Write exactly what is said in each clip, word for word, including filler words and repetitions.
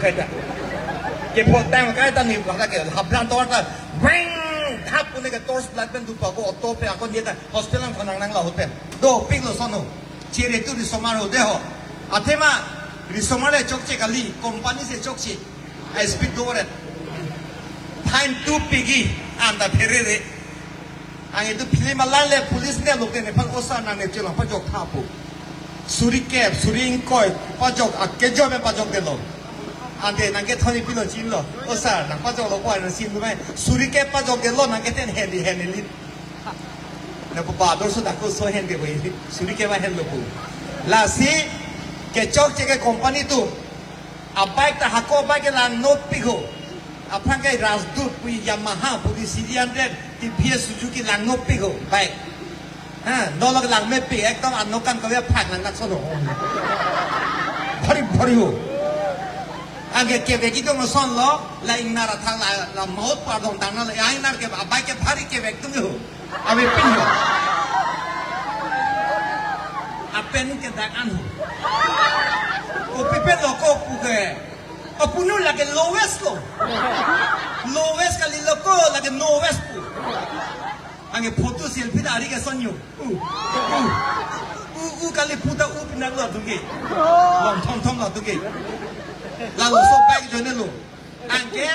Kaita. Kepho tang kaita ni baka ke hablan tor ta. Weng! Hap pune ke torch light pen dupa ko auto pe ako ni ta hospital ang thanang nang la hotel. Dopiklo sono. Chere tu risomar ho de ho. Athema risomar le chokche kali, company si chokche. A speed do ret. Time tu pigi anta pherere. Ang itu film alang le police ne lote nephan osa nang ne chelang pajok thapo. Suri kep, suri ingkoi, pajok, akejok me pajokdetlo. Ante nang kethoni pilo chinilo. Osa, nang pajoklo ko nang sin lumai. Suri kep pajokdetlo, nang kethen heli heli lit. Na papa ador so dako so hen ke boi. Suri kep ahenlo pu. Lasi kechokche ke company tu. A bike ta hako bike ke langno pik ho. Aphrang ke Rajdoot pu, Yamaha pu, C D hundred, T V S, Suzuki langno pik ho bike. Ha, nolok langme pik, ekdom anokan kave phak lang nak sono. Bhari bhari ho. Anke kevek idong sonlo, la ingnar athang la, la maut pu adong tanglo, la ingnar ke a bike ke bhari kevek tung ho. Ave pin ho. Apen ke dak an ho. Kopi pen lo ko pu ke. Apunu lake lowest lo. Lowest kali lo ko lake lowest pu. Anke photo selfie ta ari ke sonyo. U. U. U, u kali puta u pinak lo atum ke. Long thom thom lo atum ke. Lalu so bike join lo. Anke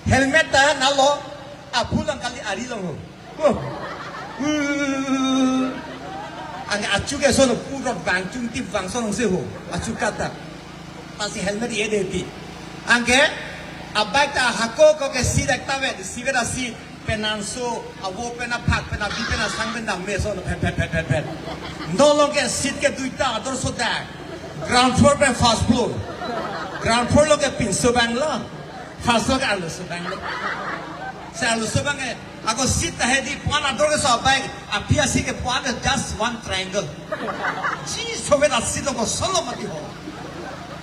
helmet ta nalo, aphu lang kali ari long ho. Oh. Hmm. Anke achu ke sono purot bang chungtip bang sono se ho. Achu kata. Pasi helmet ye de ti. Anke a bike ta hako ko ke seat ekta ve, seat ve ta seat. Penang so, avo pen aphak pen abi pen asang pen dam me sono phet phet phet phet phet. Nolong ke seat ke duita ador so dak. Ground floor pen first floor. Ground floor lo ke pinso bang lo. First lo ke arloso bang lo. Se arloso bang ke, ako seat ta hedi puan ador ke so bike, api asi ke puan ke just one triangle. Ji sobe ta seat lo ko solo mati ho.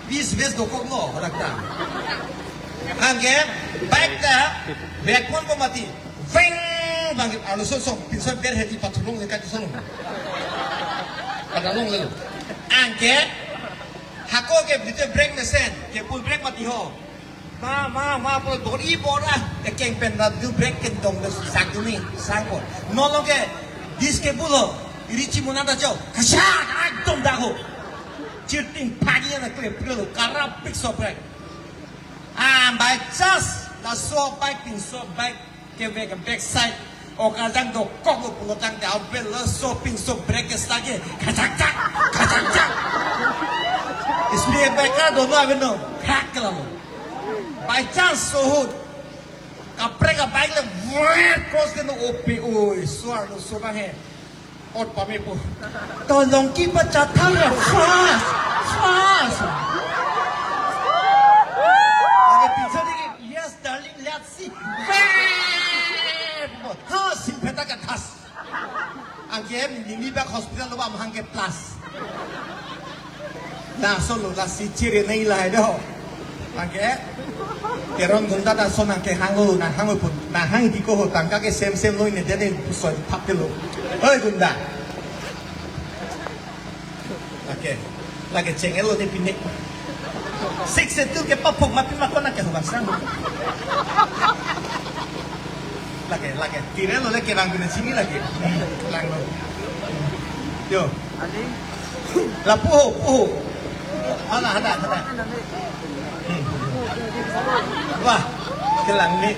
Bis bes dokok lo, horak ta. Anke bike ta, bike pon ko mati. Veng! Bang arloso so, pinso ber hedi pathulong le kati sono. Padalong le. Anke, hako ke bite brake mesen, ke pull brake mati ho. Ma, ma, ma, pulo dori bora. Ekeng pen rap du brake ken dong du sak du ni, sangko. Nolong ke disc ke pulo. Iri chimunata cho. Kasak, ekdom dak ho. Chirting phagi na kle pulo. Karap pik so brake. Ah, by chance, laso bike pinso bike kevek back side. O kajang dokok lo pulo tangte avel laso pinso brake ke sage. Kachak chak, kachak chak. Speed breaker dono ave no. Khak ke lalo. By chance so ahut. Kaprek a bike le vret cross ke no opi oi. Suar lo so bang he. Ot pame po. Tolong ki pachatang ya fast. Fast. Lake pinso dikit. Yes, darling, let's see. Vret! Ha, simpeta ke thas. Anke neli bak hospital lo ba mahang ke plus. Laso lo lasi chere nai lahai do. Anke Teron gunda ta so nang kehang lo, nang hang lo pun, nang hang di ko ho tangka ke sem sem lo ne dene pusoi thap ke lo. Oi gunda. Oke. Lake chengel lo ne pine. Six se tu ke papok mapi makona ke ho basang. Lake, lake. Tire lo le kerang kena sini lake. Langlo. Yo. Lapu ho, pu ho. Hala, hala, hala. Hmm. Wah, kelang ni.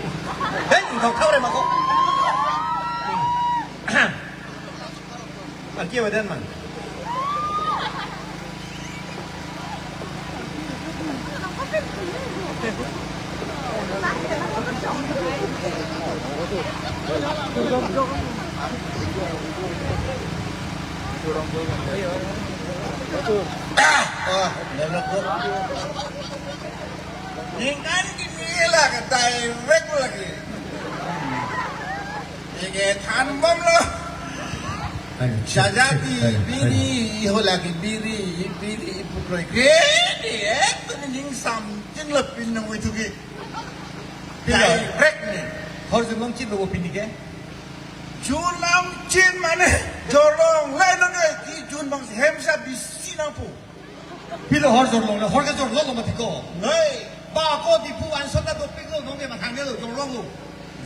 Hei, kau kau re mako. Hmm. Angki badan man. Ah, oh, lelok ko. Ningkan kini la ke direct lagi. Ike than bom lo. Ayo, cek, cek, ayo, ayo. Sejati biri, iho lagi biri, biri ipu kroi. Gede, eh, tu ning samjing lo pin nang itu ke. Pin lo? Direct ni. Hor jun long chin lo pin ke. Jun long chin mane, jorong lai lo ke, ki jun bang hem sa bisi nangpo. Pilo hor jorlongle, hor ke jorlonglo mati ko. Noi. Ba ko Diphu anson ta dopiklo, nonke mathangnelo, jorlonglo.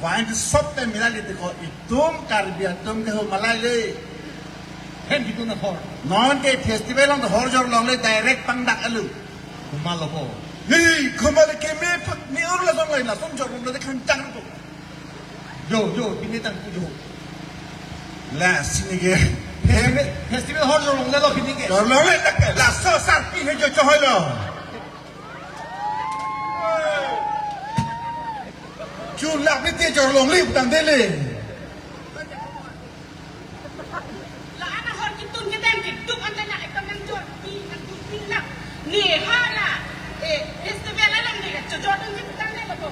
Vain sop te mila lite ko, itum Karbi atum ke hu malai le. Hem kitu na hor. Nonke festival along hor jorlongle direct pangdak alu. Komatlo ko. Hei, komatlo ke me phak ni ur la song lai na song jorlongle de khang chang ko. Jo, jo, pini tang pu jo. Lasi neke. Festival, festival hor jorlonglelo pini ke. Jorlongle tak ke. Laso sarpi he jo chohoilo. Julak ni te jorlongle tangdele. La-an ahor kitun kedang ke duk anta na ekdom nangjorpi, nangjorpi la. Ne hala, eh, festival along ne chojor dun ke tangdelo ko.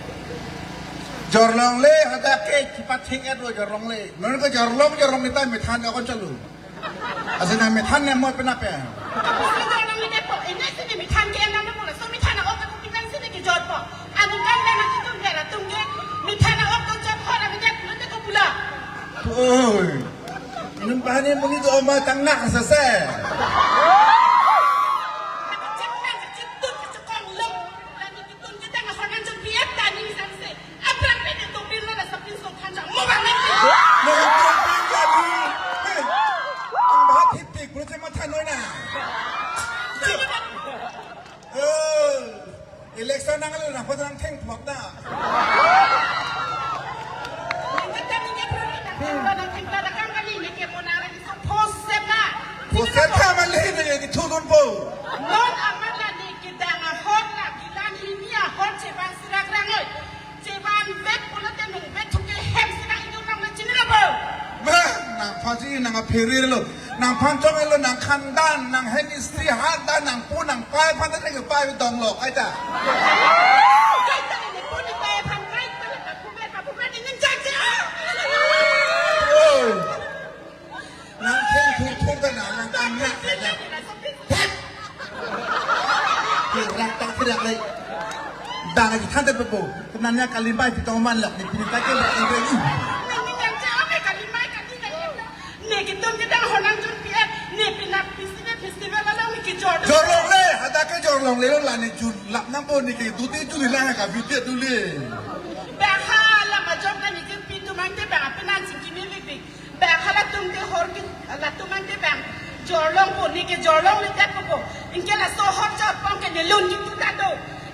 Jorlongle hadak ke kipat thing et lo jorlongle. Non ko jorlong jorlong ni ta methan akon chalo. Ase nang methan ne mo pena pe. Apo si jorlongle depo, ene si ne methan ke enam na mo laso methan a-ok ko pitang si ne kejorpo. Aningkan dana kitum dana tum ke methan a-ok ko jor hor ami jak lo te ko pula. Oi. Inum bahani muni do ma tang nak sese. Nang tong pin jadi. Hei. Ang bahat hitik, bro, cuma thanoi na. Oh. Election nang alu nang photo nang theng phok ta. Poset kha mali ne ye di thudun po. Non amat la ne kedang ahor la gilan hini ahor cheban sirak rangoi. Cheban bet pulote nung bet thuke hem sirak idun nang le chini la po. Bah, nang phaji nang aphere lo. Nang phan chong lo, nang khandan, nang hem istri hadan, nang pu, nang pai phan ta ke pai dong lo, kaita. Kaita ne pu ne pai phan kaita ne ka kumer ka kumer ne nang jai jai. Oi. Nang theng thur thur ta nang, nang tang na kaita. Hep. Kirak tang kirak le. Dang lagi than te pepo. Kenanya kalimbai pitong man lak ni pini ta ke lak ni. Nang nang jai jai kalimbai kalimbai. Ne kitum kedang honang jun piat, ne pinap festival, festival along ne kejor. Jorlongle, hadak ke jorlongle lo la ne julap nangpo ne ke dute juli la ka bite dule. Bang hala majok na ne ke pitu mangte bang apenan sing kimi bik bik. Bang hala tum ke hor ke, latum mangte bang jorlongpo ne ke jorlongle det po. Anke laso hor jorpon ke ne lun kitu ta do.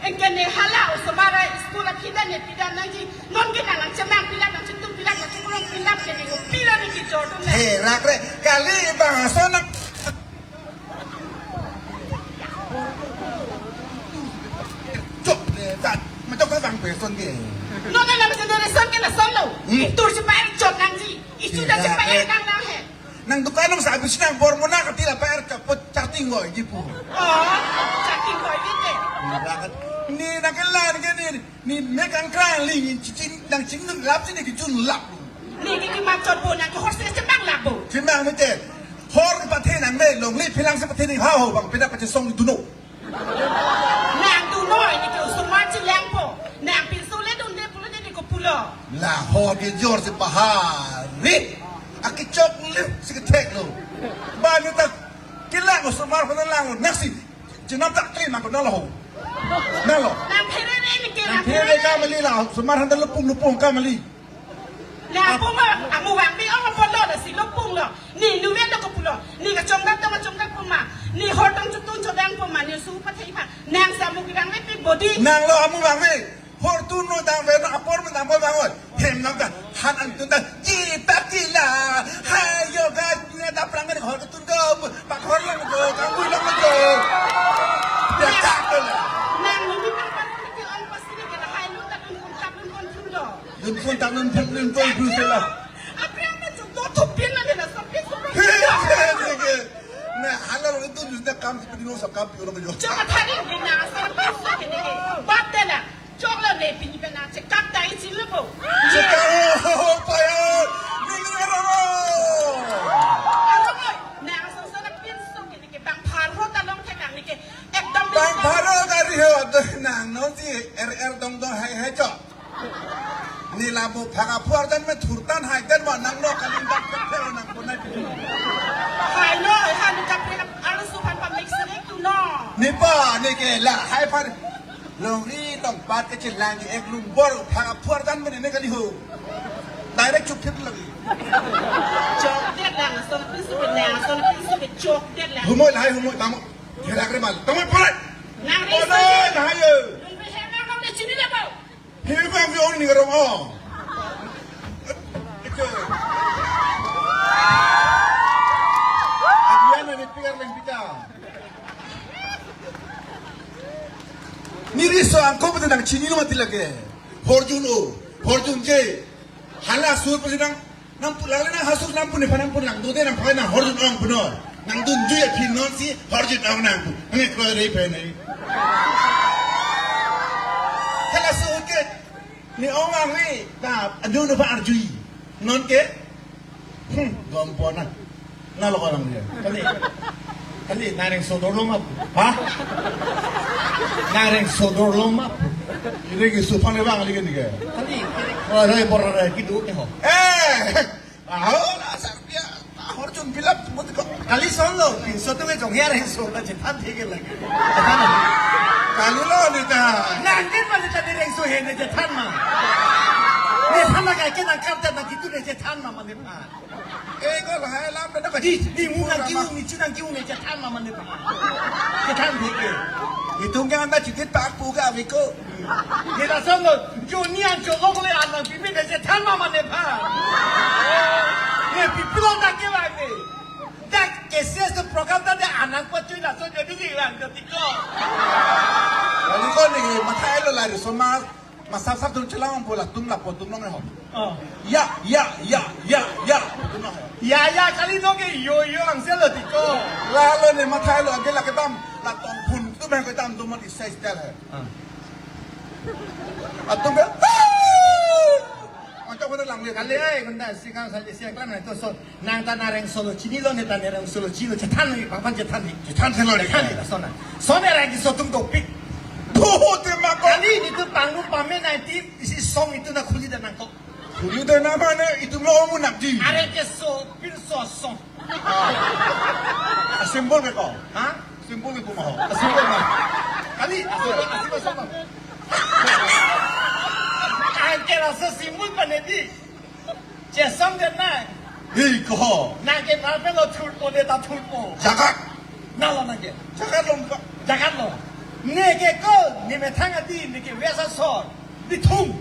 Anke ne hala osomar a school aphi ta ne pidam nangji. Non ke nang nang chemang pilak nang chitum pilak nang chikurong pilak ke ne ko pila ne kejor tum ne. He, rak re, kali bang ason nang. Chok le, tat, ma chok ka bang pe son ke. Non na na ma son ke na son lo. Hmm. Tur si pa er chot nangji. Isu da si pa er nang nang he. Nang dukan nang sa abis nang bor mo na kati la pa er chot po chating goi ji pu. Oh, chating goi ji te. Ni rak re. Ni nang kelan ke ni. Ni mek angkrang li ni chichin nang chingnun lap chini kijun lap. Ni ke kemat chot po nang ke hor si chemang lap po. Chemang mete. Hor pathe nang me longle philang si pathe ni ha ho bang peda pachesong duno. Nang duno ni ke osomar chelangpo. Nang pinso le dunde pulo de ni ko pulo. La hor kejor si pahari. Akichok le si kethek lo. Ba ni ta kelang osomar ko lang nasi. Chenam tak kli nang ko nang lo. Nang lo. Nang phere re ni ke nang phere ka mali la, osomar han ta lupung lupung ka mali. Nang puma, amu vangbi ong apotlo da si lupung lo. Ni nuven lo ko pulo. Ni kachongdak tong kachongdak puma. Ni hor tong chutun chodang puma. Ni su pathe ipha. Nang samu kidang le pi bodi. Nang lo amu vangbi. Hor tun no dang ve no apor me dang bol bang oi. Hem nang ta han an tun ta ji ta ji la. Hai yo ga dunia ta prang ni hor tun ko. Pak hor lang ko, kang bui lang ko. Ya tak ko la. Nang ni ni pang pang ni ke ong pasti ni ke la hai lun ta dun kun tak dun kun thun do. Dun kun tak dun thun dun kun thun se la. Apre apre tu do thupin na ni la sampai sampai. He he he he. Na hala lo tu dun ta kam tu dun sa kam pi lo ko. Chok athari ni na sampai sampai ni ke. Bat de na. Choklo ne pini pen nang chekap ta isi lo bo. Chekap ho, ho, payo. Nini aro ro. Aro oi, nang asonson apinso ke ni ke bang pharo ta long thek nang ni ke. Ekdom bang pharo gari ho, do nang no si er er dong dong hai hai chok. Ni la bo phaka phuar dan me thurtan hai dan ma nang no kalim bak pek pek nang ko nai pini. Hai no, hai ni kapri alo suphan pa mix ni tu no. Nipa, neke lahai aphan. Longri tongpat kechelang ke ek lumbor phak aphuar dan mene ne kali ho. Direct chukthip lagi. Chokdet lang, ason pisu benang, ason pisu be chokdet lang. Humoi lahai humoi tamo. Therak re mal. Tamo pore. Nang ri Pore so. Lahai yo. Nang ri so, nang ri so, chini le bo. Hini bang si oni garong o. Ito. Agian na ni pigar lang pita. Niri so angko pati nang chinilo mati lake. Horjun o, horjun je. Hala sur pati nang Nangpu lang le nang hasu nangpu nephan nangpu nang dode nang pakai nang horjun ong punor. Nang dunjui aphi non si horjun ong nangpu. Nang kroi rei pen nai. Hala su ke. Ni ong ang ni. Ta adu nephan arjui. Non ke. Hmm, gom pona. Na lo kolang dia. Kali. Kali nareng sodor lo map. Ha? Nareng sodor lo map. Ini ke supang le bang lagi ni ke. Kali. Rai borai kidu ke ho. Eh. Aho la sarpia, ta horjun bilap mut ko. Kali son lo, pinso tu ke jong ya rengso ta chethan thik lagi. Kalilo neta. Nangkin ma neta di rengso he ne chethan ma. Nephan ma kai ke nang kam ta nang kitu ne chethan ma mane pha. Eh, ko lahai lam pen ko. Di, di mu nang kiu ni chu nang kiu ne chethan ma mane pha. Chethan thik ke. Itung ke anda chitit pak pu ka ave ko. Neta son lo, jo ni an jo lo le an nang pipi ne chethan ma mane pha. Ne pipi lo dak ke bang ne. Dak ke ses to program ta de an nang pachui na so jo ni lang jo tiko. Kali ko ni mathai lo la ri so ma, ma sap sap tum chelang po latum lapu tum nong ho. Oh. Ya, ya, ya, ya, ya. Tum nong ho. Ya, ya, kali no ke yo, yo ang se lo tiko. Lalo ne mathai lo age la ke dam, la tong phun tum ke dam tum mon isai style hai. Ah. Atum ke. Macam mana lang dia Kali kali. Ai, kunda sikang saja siang kan itu so. Nang ta nareng solo chinilo neta nareng solo chinilo chethan ni pangpan chethan ni. Chethan selo ni. Chethan ni la sona. Sona rang di so tum dopik. Tuh, tema ko. Kali nitu pangrum pamen nanti isi song itu na khuli dan nangkok. Khuli dan nama ne itum lo omu nak di. Are ke so pil so song. Ah. Simbol ke ko? Ha? Simbol ke kumaho? Simbol ma. Kali, asal, asal, asal. Angke rasa simbol panedi. Chesam de nang. Hei, ko. Nang ke parpe lo thurpo de ta thurpo. Jagat. Na lo nang ke. Jagat lo ko. Jagat lo. Ne ke ko, ne methang adi, ne ke wesa sor. Bithung.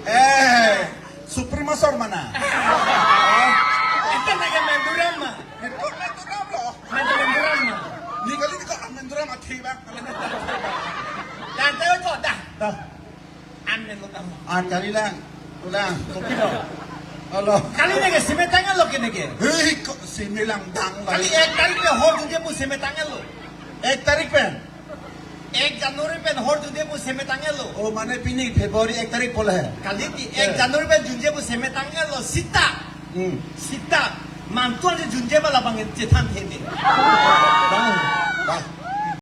Eh, Suprema sor mana? Ita na ke menduram ma. Ito menduram lo. Menduram ma. Ni kali ni ko menduram athi bang. Dan tayo to dah. Dah. An men lo tamo. An kali lang. Ulang. Kopi lo. Alo. Kali ne ke simetang lo ke ne ke. Hei, ko simelang dang. Kali ek tarik pe horjun je pu simetang lo. Ek tarik pen. Ek January pen horjun je pu simetang lo. Oh, mane pini February ek tarik pole hai. Kali ti ek Eh. January pen junje pu simetang lo. Sita. Hmm. Sita. Mantuan je junje ma labang chethan thene. Bang. Bang.